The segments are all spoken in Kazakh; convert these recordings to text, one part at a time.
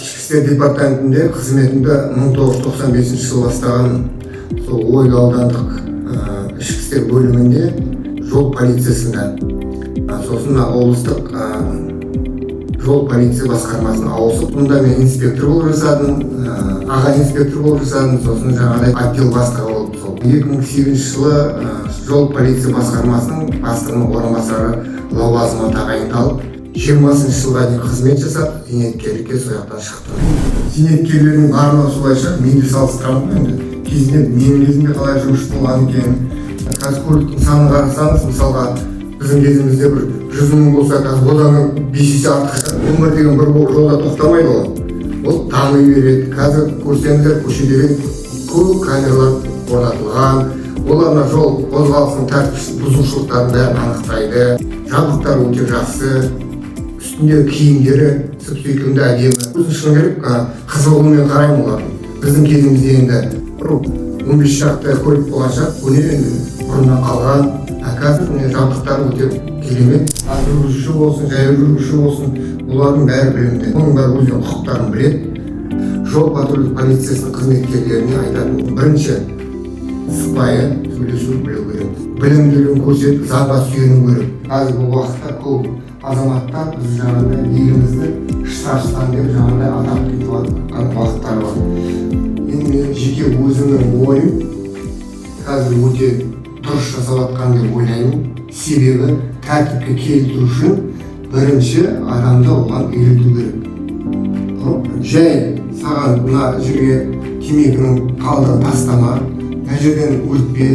Ішкі істер департаментінде қызметімді 1995 жылы бастаған. Сол Ойыл аудандық ішкі істер бөлімінде, жол полициясында, сосын мына облыстық жол полиция басқармасына ауысып, мұнда мен инспектор болып жасадым, аға инспектор болып жасадым, сосын жаңағыдай отдел бастығы болып, сол 2008 жылы жол полиция басқармасының бастығының орынбасары лауазымына тағайындалып, 20-жылға дейін қызмет жасап, зейнеткерлікке сол жақтан шықтым. Зейнеткерлердің барлығы солай шығар, мен де салыстырамын ғой енді, кезінде менің кезімде қалай жұмыс болған екен. Қазір көліктің санын қарасаңыз, мысалға, біздің кезімізде бір 100 000 болса, қазір одан 5 есе артық шығар. Өмір деген бір жолда тоқтамайды ғой, ол дами береді. Қазір көрсеңіздер, көшедегі көп камералар орнатылған, олар мына жол қозғалысының тәртіп бұзушылықтарын бәрін анықтайды. Жабдықтары өте жақсы, үстіндегі киімдері сүп сүйкімді, әдемі. Өзім, шыны керек, қызығумен қараймын олардың. Біздің кезімізде енді бір 15 шақты көлік болған шығар, көне енді, бұрыннан қалған. А қазір міне, жабдықтары өте керемет. Жүргізуші болсын, жаяу жүргізуші болсын, олардың бәрі білімді, оның бәрі өздерінің құқықтарын біледі. Жол патрульдік полициясының қызметкерлеріне айтатыным: бірінші, сыпайы сөйлесу білу керек, білімділігін көрсетіп, заңға сүйену керек. Қазіргі уақытта көп азаматтар біз жаңағыдай елімізді штрафстан деп жаңағыдай атап кетіп жатқан уақыттар бар. Енді менің жеке өзімнің ойым, қазір өте дұрыс жасап жатқан деп ойлаймын. Себебі тәртіпке келтіру үшін бірінші адамды оған үйрету керек. Жай саған мына жерге темекінің қалдығын тастама, мына жерден өтпе,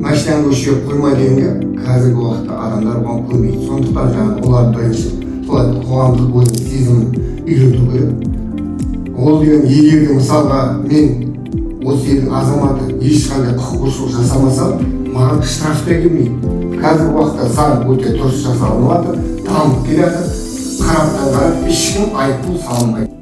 машинаңды осы жерге қойма дегенге қазіргі уақытта адамдар оған көнбейді. Сондықтан жаңағы олар бірінші солай қоғамдық өзінің сезімін үйрету керек. Ол деген, егер де, мысалға, мен осы елдің азаматы ешқандай құқық бұзушылық жасамасам, маған штраф та келмейді. Қазіргі уақытта заң өте дұрыс жасалынып жатыр, дамып келе жатыр. Қараптан қарап ешкім айыппұл салынбайды.